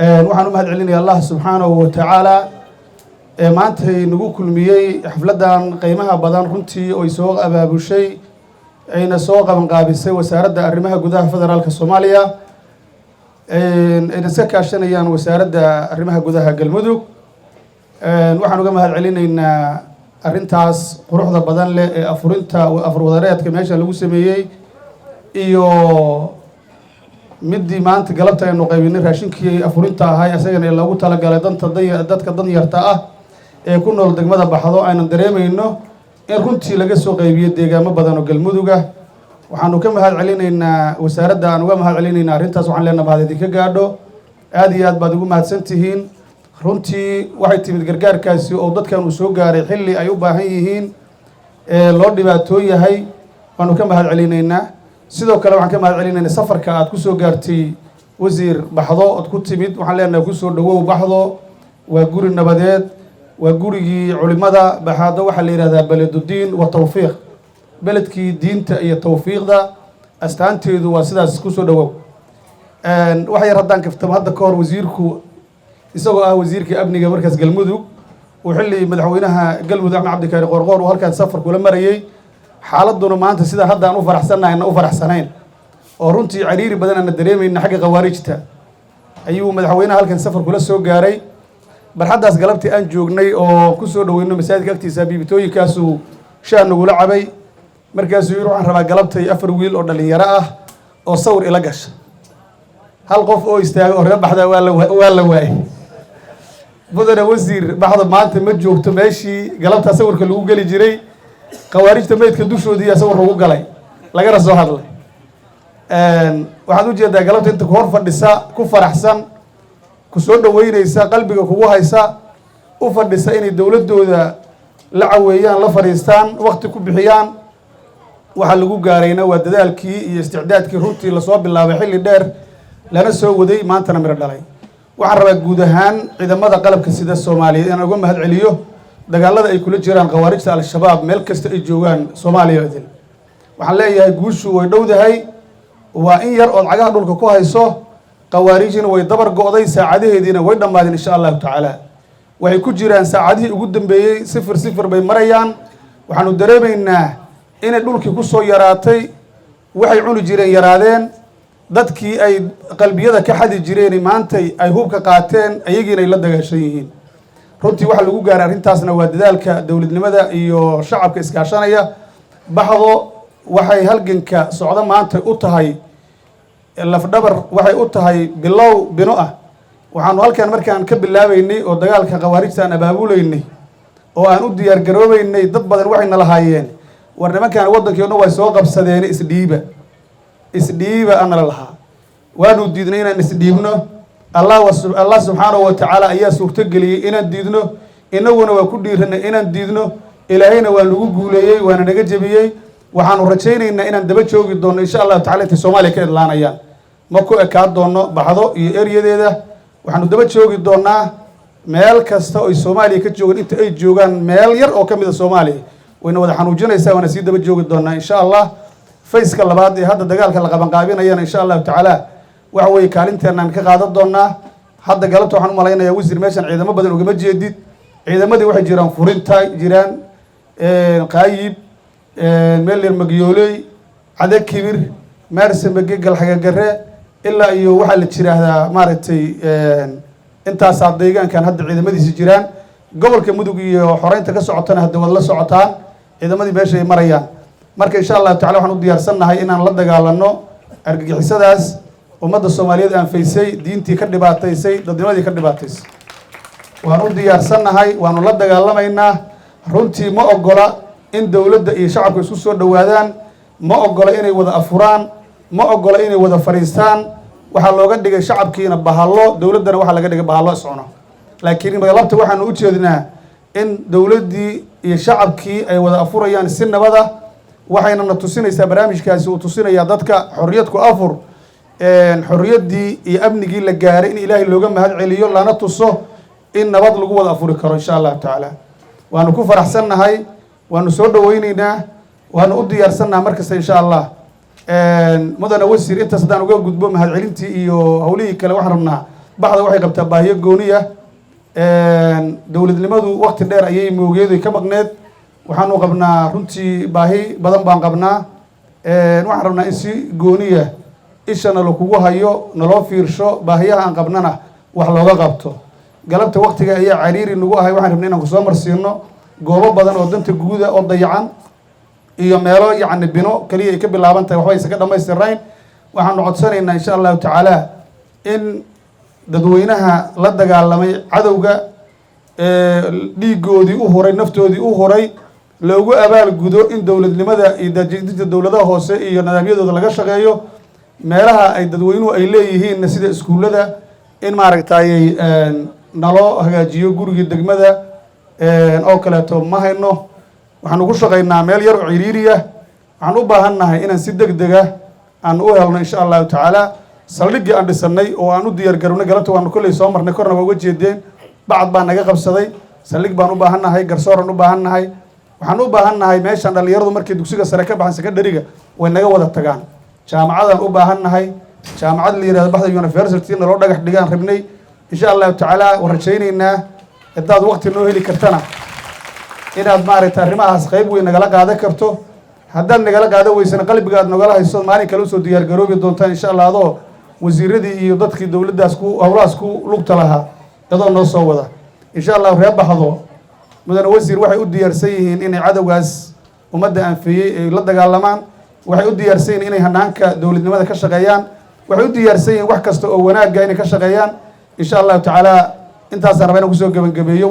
Waxaan u mahad celinaya Allah subxaanahu wa tacaala ee maantay nagu kulmiyey xafladdan qiimaha badan, runtii oy soo abaabushay ayna soo qabanqaabisay Wasaaradda Arrimaha Gudaha Federaalka Soomaaliya, ayna iska kaashanayaan Wasaaradda Arrimaha Gudaha Galmudug. Waxaan uga mahad celinaynaa arrintaas quruxda badan leh ee afurinta afurwadareedka meesha lagu sameeyey iyo midii maanta galabta aynu qaybinay raashinkii afurinta ahay, isagana loogu talagalay danta dadka danyarta ah ee ku nool degmada Baxdo. Aynan dareemayno in runtii laga soo qaybiyo deegaamo badan oo Galmuduga. Waxaanu ka mahad celinaynaa wasaaradda, aan uga mahad celinaynaa arrintaas. Waxaan leenaha mahad idinka gaadho, aada iyo aad baad ugu mahadsan tihiin. Runtii waxay timid gargaarkaasi oo dadkan uu soo gaaray xilli ay u baahan yihiin ee loo dhibaatoon yahay. Waanu ka mahad celinaynaa. Sidoo kale waxaan ka mahad celinaynaa safarka aad ku soo gaartay, wasiir, Baxdo ood ku timid. Waxaan leenahay kusoo dhawow Baxdo, waa guri nabadeed, waa gurigii culimada. Baxaado waxaa la yidhahdaa beledudiin wa tawfiiq, beledkii diinta iyo tawfiiqda, astaanteedu waa sidaas. Kusoo dhawow. Wax yar haddaan kaftamo, hadda ka hor wasiirku isagoo ah wasiirkii amniga markaas Galmudug, uu xilli madaxweynaha Galmudug Axmed Cabdikaari Qoorqoor uu halkaan safar kula marayey, xaaladuna maanta sidaan hadda aan u faraxsannahay na u faraxsanayn oo runtii cariiri badan aana dareemayna xagga khawaarijta, ayuu madaxweynaha halkan safar kula soo gaaray. Barxaddaas galabtii aan joognay oo ku soo dhaweyno masaajidka agtiisa, biibitooyinkaasuu shaah nagula cabay. Markaasuu yidhi: "Waxaan rabaa galabtay 4 wiil oo dhallinyaro ah oo sawir ila gasha." Hal qof oo istaaga oo reer Baxda waa la waayey. Mudane wasiir, Baxda maanta ma joogto meeshii galabtaa sawirka lagu geli jiray. Khawaarijta meydka dushoodiiyaa sawir lagu galay, lagana soo hadlay. Waxaad ujeedaa galabta inta ku hor fadhisa, ku faraxsan, ku soo dhaweynaysa, qalbiga kugu haysa, u fadhisa inay dowladdooda la caweeyaan, la fadhiistaan, wakti ku bixiyaan. Waxaa lagu gaarayna waa dadaalkii iyo isticdaadkii runtii lasoo bilaabay xilli dheer, lana soo waday, maantana miro dhalay. Waxaan rabaa guud ahaan ciidamada qalabka sida Soomaaliyeed inaan uga mahad celiyo dagaalada ay kula jiraan khawaarijta Al-Shabaab meel kasta ay joogaan Soomaaliya idil. Waxaan leeyahay guushu way dhowdahay, waa in yar ood cagaha dhulka ku hayso. Khawaarijina way dabar go'day, saacadaheediina way dhammaadeen, insha Allahu tacaala. Waxay ku jiraan saacadihii ugu dambeeyey, 0-0 bay marayaan. Waxaanu dareemaynaa inay dhulkii kusoo yaraatay, waxay cuni jireen yaraadeen, dadkii ay qalbiyada ka xadi jireen maantay ay hubka qaateen, ayagiina ay la dagaashan yihiin. Runtii waxaa lagu gaaray arrintaasna waa dadaalka dowladnimada iyo shacabka iskaashanaya. Baxdo waxay halganka socdo maanta u tahay lafdhabar, waxay u tahay bilow bino ah. Waxaanu halkan markaan ka bilaabeynay oo dagaalka khawaarijta aan abaabuleynay oo aan u diyaar garoobeynay, dad badan waxayna lahaayeen: "War nimankan waddankii o dhan way soo qabsadeen, isdhiiba, isdhiiba." Anala lahaa, waanu diidnay inaan isdhiibno. Allah subxaanahu wa tacaala ayaa suurtogeliyey inaan diidno, inaguna waa ku dhiiranay inaan diidno. Ilaahayna waa nagu guuleeyey, waana naga jebiyey. Waxaanu rajaynaynaa inaan daba joogi doonno, insha Allahu tacala, intay Soomaaliya ka idlaanayaan. Ma ku ekaan doono Baxdo iyo eryadeeda, waxaanu daba joogi doonaa meel kasta oy Soomaaliya ka joogaan. Inta ay joogaan meel yar oo ka mid a Soomaaliya wayna wada xanuujinaysaa, waana sii daba joogi doonaa, insha Allah. Phase-ka labaad ee hadda dagaalka la qabanqaabinayana, insha Allahu tacaala, waxa weeye kaalinteenaan ka qaadan doonaa. Hadda galabta waxaan u malaynayaa, wasiir, meeshan ciidamo badan ugama jeedid. Ciidamadii waxay jiraan furinta, jiraan Qaayib, meel yar Magyooley, Cada Kibir, Maarsamege, Galxagagare, ilaa iyo waxaa la jiraahdaa maaragtay intaasaa deegaankan hadda ciidamadiisi jiraan. Gobolka Mudug iyo xoreynta ka socotana hadda waad la socotaan ciidamadii meesha ay marayaan. Marka insha Allahu tacala waxaan u diyaarsannahay inaan la dagaalano argagixisadaas ummadda Soomaaliyeed aanfaysay, diintii ka dhibaataysay, dadnimadii ka dhibaataysay. Waan u diyaarsannahay, waanu la dagaalamaynaa. Runtii ma ogola in dowladda iyo shacabku isku soo dhowaadaan, ma ogola inay wada afuraan, ma ogola inay wada fadhiistaan. Waxaa looga dhigay shacabkiina bahallo, dowladdana waxaa laga dhigay bahallo iscuno. Laakiin galabta waxaanu u jeednaa in dowladdii iyo shacabkii ay wada afurayaan si nabada. Waxayna na tusinaysaa barnaamijkaasi, uu tusinayaa dadka xorriyadku afur, xorriyaddii iyo amnigii la gaaray in Ilaahay looga mahad celiyo, lana tuso in nabad lagu wada afuri karo, insha Allahu tacaala. Waanu ku faraxsannahay, waanu soo dhaweyneynaa, waanu u diyaarsannaha markasta, insha Allah. Mudane wasiir, intaas haddaan uga gudbo mahadcelintii iyo howlihii kale, waxaan rabnaa Baxda waxay qabtaa baahiyo gooniya. Dowladnimadu waqti dheer ayay moogeedu ka maqneed. Waxaanu qabnaa runtii baahi badan baan qabnaa. Waxaan rabnaa in si gooniya ishana lakugu hayo, naloo fiirsho, baahiyaha aan qabnana wax looga qabto. Galabta waqtiga ayaa cariiri nagu ahay. Waxaan rabnay inaan kusoo marsiino goobo badan oo danta guuda oo dayacan iyo meelo yacni bino keliya ay ka bilaaban tahay, waxba aysan ka dhamaystirnayn. Waxaanu codsanaynaa, insha Allahu tacaala, in dadweynaha la dagaalamay cadowga, dhiigoodii u huray, naftoodii u huray, loogu abaalgudo in dowladnimada iyo daajidinta dowladaha hoose iyo nidaamyadooda laga shaqeeyo. Meelaha ay dadweynuhu ay leeyihiinna, sida iskuullada, in maaragtayy naloo hagaajiyo. Gurigii degmada oo kaleeto ma hayno. Waxaanu ku shaqaynaa meel yar oo ciriiriya. Waxaan u baahan nahay inaan si deg dega aan u helno, insha Allahu tacaala, saldhiggii aan dhisanay oo aan u diyaar garownay. Galabta waanu kolley soo marnay, korna waa uga jeedeen, bacad baa naga qabsaday. Saldhig baan u baahan nahay, garsooraan u baahan nahay. Waxaan u baahan nahay meeshaan dhallinyaradu markay dugsiga sare ka baxaan, secondary-ga, way naga wada tagaan. Jaamacadaan u baahan nahay, jaamacad la yihahdo Baxda University naloo dhagax dhigaan rabnay, insha Allahu tacaala. Waan rajaynaynaa haddaad waqti noo heli kartana inaad maaragtay arrimahaas qayb weyn nagala qaadan karto. Haddaad nagala qaadan weysana, qalbiga aad nagala hayso, maalin kale usoo diyaar garoobi doontaan, insha Allah, adoo wasiiradii iyo dadkii dowladdaas ku howlahaas ku lugta lahaa adoo noo soo wada, insha Allahu. Reer Baxdo, mudane wasiir, waxay u diyaarsan yihiin inay cadowgaas ummadda anfeeyey ay la dagaalamaan. Waxay u diyaarsan yihiin inay hanaanka dowladnimada ka shaqeeyaan. Waxay u diyaarsan yihiin wax kasta oo wanaagga inay ka shaqeeyaan, insha Allahu tacaala. Intaasaan raba inaan kusoo gebangabeeyo.